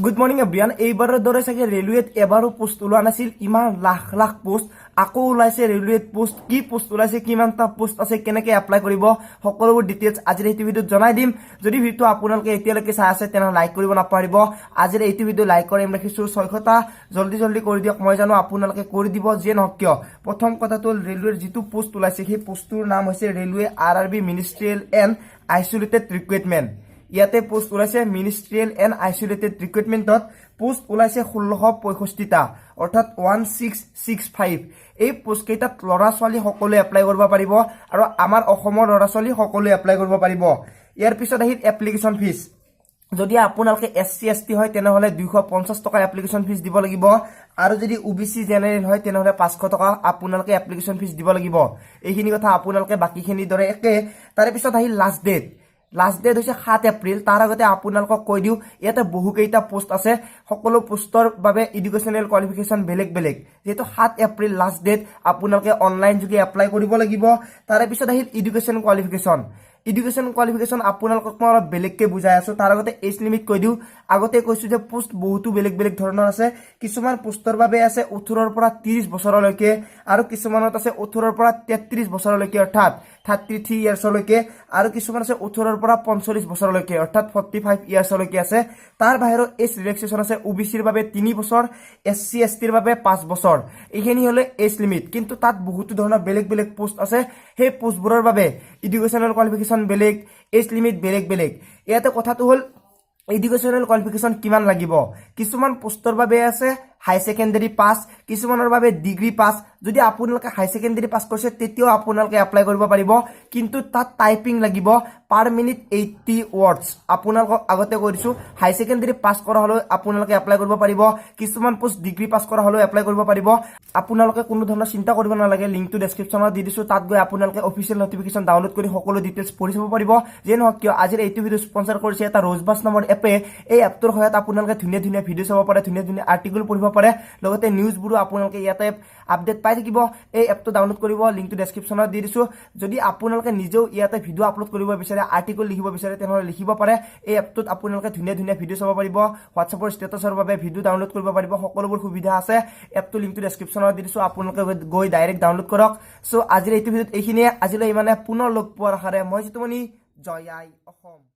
Good morning everyone. এইবাৰৰ দৰে চাগে ৰেলৱেত এবাৰো পোষ্ট ওলোৱা নাছিল, ইমান লাখ লাখ পোষ্ট। আকৌ ওলাইছে ৰেলৱেত পোষ্ট। কি পোষ্ট ওলাইছে, কিমানটা পোষ্ট আছে, কেনেকে এপ্লাই কৰিব, সকলোবোৰ ডিটেইলছ আজিৰ এইটো ভিডিঅ'ত জনাই দিম। যদি ভিডিঅ'টো আপোনালোকে এতিয়ালৈকে চাই আছে, তেনেহ'লে লাইক কৰিব নাপাহৰিব। আজিৰ এইটো ভিডিঅ' লাইক কৰিম ৰাখিছোঁ 600টা। জল্দি জল্দি কৰি দিয়ক। মই জানো আপোনালোকে কৰি দিব। যিয়ে নহওক কিয়, প্ৰথম কথাটো হ'ল ৰেলৱেৰ যিটো পোষ্ট ওলাইছে, সেই পোষ্টটোৰ নাম হৈছে Railway RRB Ministerial and Isolated Recruitment। ইয়াতে পোষ্ট ওলাইছে মিনিষ্ট্ৰিয়েল এণ্ড আইচলেটেড ৰিক্ৰুইটমেণ্টত পোষ্ট ওলাইছে 1665টা, অৰ্থাৎ 1665। এই পোষ্টকেইটাত ল'ৰা ছোৱালী সকলোৱে এপ্লাই কৰিব পাৰিব আৰু আমাৰ অসমৰ ল'ৰা ছোৱালী সকলোৱে এপ্লাই কৰিব পাৰিব। ইয়াৰ পিছত আহিল এপ্লিকেশ্যন ফিজ। যদি আপোনালোকে এছ চি, এছ টি হয়, তেনেহ'লে 250 টকা এপ্লিকেশ্যন ফিজ দিব লাগিব আৰু যদি অ' বি চি, জেনেৰেল হয়, তেনেহ'লে 500 টকা আপোনালোকে এপ্লিকেশ্যন ফিজ দিব লাগিব। এইখিনি কথা আপোনালোকে বাকীখিনিৰ দৰে একে। তাৰে পিছত আহিল লাষ্ট ডেট। লাষ্ট ডেট হৈছে 7 এপ্ৰিল। তাৰ আগতে আপোনালোকক কৈ দিওঁ, ইয়াতে বহুকেইটা পোষ্ট আছে। সকলো পোষ্টৰ বাবে এডুকেশ্যনেল কোৱালিফিকেশ্যন বেলেগ বেলেগ। যিহেতু 7 এপ্ৰিল লাষ্ট ডেট, আপোনালোকে অনলাইন যোগে এপ্লাই কৰিব লাগিব। তাৰে পিছত আহিল এডুকেশ্যন কোৱালিফিকেশ্যন। এডুকেশ্যন কোৱালিফিকেশ্যন আপোনালোকক মই অলপ বেলেগকৈ বুজাই আছোঁ। তাৰ আগতে এজ লিমিট কৈ দিওঁ। আগতে কৈছোঁ যে পোষ্ট বহুতো বেলেগ বেলেগ ধৰণৰ আছে। কিছুমান পোষ্টৰ বাবে আছে 18ৰ পৰা 30 বছৰলৈকে আৰু কিছুমানত আছে 18ৰ পৰা 33 বছৰলৈকে, অৰ্থাৎ 33 ইয়াৰ্ছলৈকে আৰু কিছুমান আছে 18ৰ পৰা 45 বছৰলৈকে, অৰ্থাৎ 45 ইয়াৰ্ছলৈকে আছে। তাৰ বাহিৰেও এজ ৰিলেক্সেশ্যন আছে। অ' বি চিৰ বাবে 3 বছৰ, এছ চি, এছ টিৰ বাবে 5 বছৰ। এইখিনি হ'লে এজ লিমিট। কিন্তু তাত বহুতো ধৰণৰ বেলেগ বেলেগ পোষ্ট আছে। সেই পোষ্টবোৰৰ বাবে এডুকেশ্যনেল কোৱালিফিকেশ্যন বেলেগ, এজ লিমিট বেলেগ বেলেগ। ইয়াতে কথাটো হ'ল এডুকেশ্যনেল কোৱালিফিকেশ্যন কিমান লাগিব। কিছুমান পোষ্টৰ বাবে আছে হাই ছেকেণ্ডেৰী পাছ, কিছুমানৰ বাবে ডিগ্ৰী পাছ। যদি আপোনালোকে হাই ছেকেণ্ডেৰী পাছ কৰিছে, তেতিয়াও আপোনালোকে এপ্লাই কৰিব পাৰিব। কিন্তু তাত টাইপিং লাগিব পাৰ মিনিট 80 ৱৰ্ডছ। আপোনালোকক আগতে কৈ দিছোঁ, হাই ছেকেণ্ডেৰী পাছ কৰা হ'লেও আপোনালোকে এপ্লাই কৰিব পাৰিব। কিছুমান পোষ্ট ডিগ্ৰী পাছ কৰা হ'লেও এপ্লাই কৰিব পাৰিব। আপোনালোকে কোনো ধৰণৰ চিন্তা কৰিব নালাগে। লিংকটো ডেছক্ৰিপশ্যনত দি দিছোঁ। তাত গৈ আপোনালোকে অফিচিয়েল নটিফিকেশ্যন ডাউনলোড কৰি সকলো ডিটেইলছ পঢ়ি চাব পাৰিব। যিয়ে নহওক কিয়, আজিৰ এইটো ভিডিঅ' স্পনচাৰ কৰিছে এটা ৰ'জবাছ নামৰ এপে। এই এপটোৰ সহায়ত আপোনালোকে ধুনীয়া ধুনীয়া ভিডিঅ' চাব পাৰে, ধুনীয়া ধুনীয়া আৰ্টিকল পঢ়িব পাৰে, লগতে নিউজবোৰো আপোনালোকে ইয়াতে আপডেট পাই থাকিব। এই এপটো ডাউনলোড কৰিব, লিংকটো ডেছক্ৰিপশ্যনত দি দিছোঁ। যদি আপোনালোকে নিজেও ইয়াতে ভিডিঅ' আপলোড কৰিব বিচাৰে, আৰ্টিকল লিখিব বিচাৰে, তেনেহ'লে লিখিব পাৰে। এই এপটোত আপোনালোকে ধুনীয়া ধুনীয়া ভিডিঅ' চাব পাৰিব, হোৱাটছএপৰ ষ্টেটাছৰ বাবে ভিডিঅ' ডাউনলোড কৰিব পাৰিব, সকলোবোৰ সুবিধা আছে। এপটো লিংকটো ডেছক্ৰিপশ্যনত দি দিছোঁ, আপোনালোকে গৈ ডাইৰেক্ট ডাউনলোড কৰক। চ' আজিৰ এইটো ভিডিঅ'ত এইখিনিয়ে। আজিলৈ ইমানে। পুনৰ লগ পোৱাৰ আশাৰে মই জিতুমণি। জয় আই অসম।